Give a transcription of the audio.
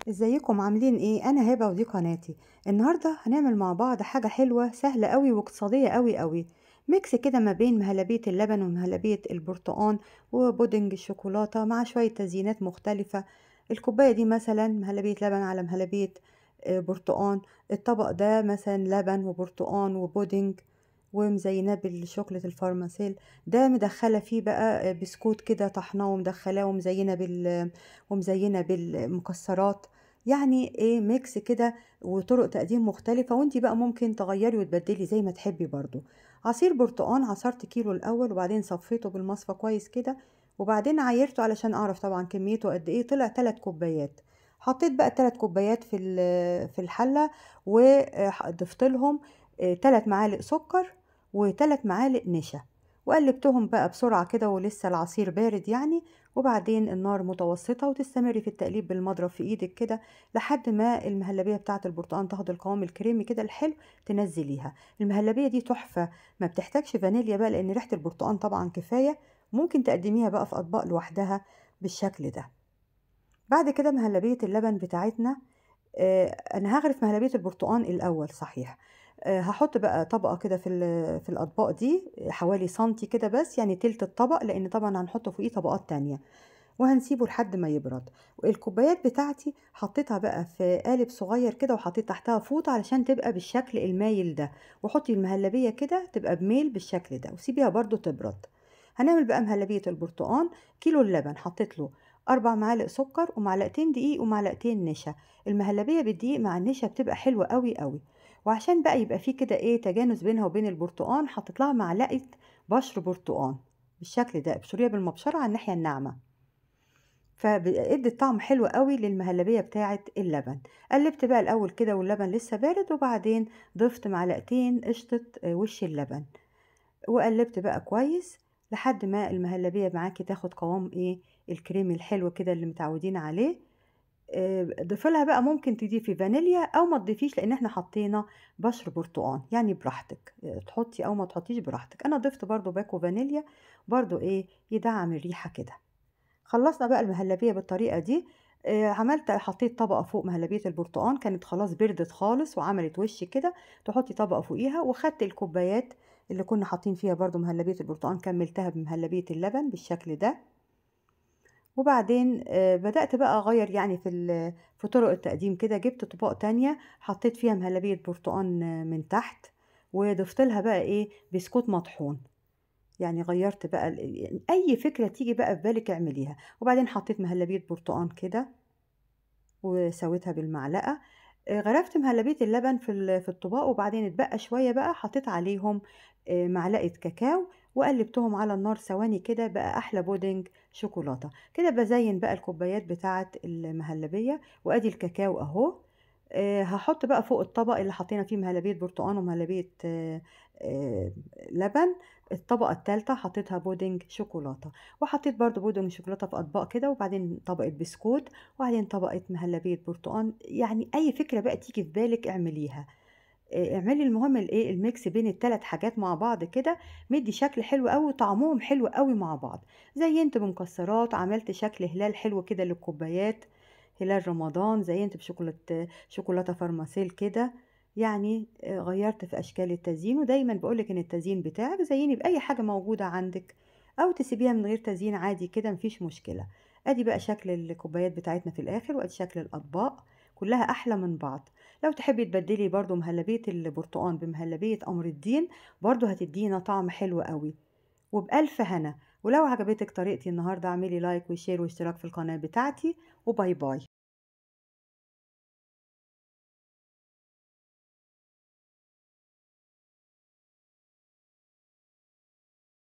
ازيكم عاملين ايه؟ انا هبه ودي قناتي. النهارده هنعمل مع بعض حاجة حلوة سهلة قوي واقتصادية قوي قوي، mix كده ما بين مهلبية اللبن ومهلبيه البرتقان وبودنج الشوكولاتة مع شوية تزيينات مختلفة. الكوباية دي مثلا مهلبية لبن على مهلبية برتقان، الطبق ده مثلا لبن وبرتقان وبودنج ومزيناه بالشوكولاتة الفارماسيل، ده مدخله فيه بقى بسكوت كده طحناه ومدخلاه ومزينه بالمكسرات. يعني ايه mix كده وطرق تقديم مختلفة، وانتي بقى ممكن تغيري وتبدلي زي ما تحبي. برضو عصير برتقان عصرت كيلو الاول وبعدين صفيته بالمصفى كويس كده، وبعدين عايرته علشان اعرف طبعا كميته قد ايه، طلع 3 كوبايات. حطيت بقى 3 كوبايات في الحلة وضفت لهم 3 معالق سكر و3 معالق نشا، وقلبتهم بقى بسرعة كده ولسه العصير بارد يعني، وبعدين النار متوسطة وتستمري في التقليب بالمضرب في ايدك كده لحد ما المهلبية بتاعة البرتقان تاخد القوام الكريمي كده الحلو تنزليها. المهلبية دي تحفة، ما بتحتاجش فانيليا بقى لان ريحة البرتقان طبعا كفاية، ممكن تقدميها بقى في اطباق لوحدها بالشكل ده. بعد كده مهلبية اللبن بتاعتنا، انا هغرف مهلبية البرتقان الاول صحيح. هحط بقى طبقة كده في الأطباق دي حوالي سنتي كده بس، يعني تلت الطبق لأن طبعا هنحط فوقيه طبقات تانية، وهنسيبه لحد ما يبرد. والكوبايات بتاعتي حطيتها بقى في قالب صغير كده وحطيت تحتها فوطة علشان تبقى بالشكل المايل ده، وحطي المهلبية كده تبقى بميل بالشكل ده وسيبيها برضو تبرد. هنعمل بقى مهلبية البرتقان. كيلو اللبن حطيت له 4 معالق سكر ومعلقتين دقيق ومعلقتين نشا. المهلبية بالدقيق مع النشا بتبقى حلوة قوي قوي، وعشان بقى يبقى فيه كده ايه تجانس بينها وبين البرتقان حطيت لها معلقة بشر برتقان بالشكل ده، ابشريها بالمبشرة على الناحية الناعمة، فادت طعم حلو قوي للمهلبية بتاعة اللبن. قلبت بقى الأول كده واللبن لسه بارد، وبعدين ضفت معلقتين قشطة وش اللبن، وقلبت بقى كويس لحد ما المهلبية معاكي تاخد قوام ايه الكريم الحلو كده اللي متعودين عليه. ضيفي لها بقى ممكن تضيفي فانيليا او ما تضيفيش لان احنا حطينا بشر برتقان، يعني براحتك تحطي او ما تحطيش براحتك. انا ضفت برضو باكو فانيليا برضو ايه يدعم الريحة كده. خلصنا بقى المهلبية بالطريقة دي. عملت حطيت طبقة فوق مهلبية البرتقان، كانت خلاص بردت خالص وعملت وش كده، تحطي طبقة فوقيها. وخدت الكوبايات اللي كنا حاطين فيها برضو مهلبية البرتقان كملتها بمهلبية اللبن بالشكل ده. وبعدين بدأت بقى أغير يعني في طرق التقديم كده. جبت طباق تانية حطيت فيها مهلبية برتقان من تحت، وضفت لها بقى ايه بسكوت مطحون، يعني غيرت بقى اي فكرة تيجي بقى في بالك اعمليها. وبعدين حطيت مهلبية برتقان كده وسويتها بالمعلقة. غرفت مهلبية اللبن في الطباق، وبعدين اتبقى شوية بقى حطيت عليهم معلقة كاكاو وقلبتهم على النار ثواني كده، بقى أحلى بودنج شوكولاتة كده. بزين بقى الكوبايات بتاعة المهلبية، وأدي الكاكاو أهو. هحط بقى فوق الطبق اللي حطينا فيه مهلبية برتقان ومهلبية لبن الطبقة الثالثة حطيتها بودنج شوكولاتة، وحطيت برضو بودنج شوكولاتة في أطباق كده، وبعدين طبقة بسكوت، وبعدين طبقة مهلبية برتقان. يعني أي فكرة بقى تيجي في بالك اعمليها، اعملي المهم الايه ال mix بين الثلاث حاجات مع بعض كده، مدي شكل حلو قوي وطعمهم حلو قوي مع بعض. زينت بمكسرات، عملت شكل هلال حلو كده للكوبايات، هلال رمضان، زينت بشوكولاته فارماسيل كده، يعني غيرت في اشكال التزيين. ودايما بقولك ان التزيين بتاعك زيني باي حاجة موجودة عندك، او تسيبيها من غير تزيين عادي كده مفيش مشكلة. ادي بقى شكل الكوبايات بتاعتنا في الاخر، وادي شكل الاطباق كلها احلى من بعض. لو تحبي تبدلي برضو مهلبية البرتقان بمهلبية قمر الدين برضو هتدينا طعم حلو قوي، وبألف هنا. ولو عجبتك طريقتي النهاردة اعملي like و share واشتراك في القناة بتاعتي، و bye bye.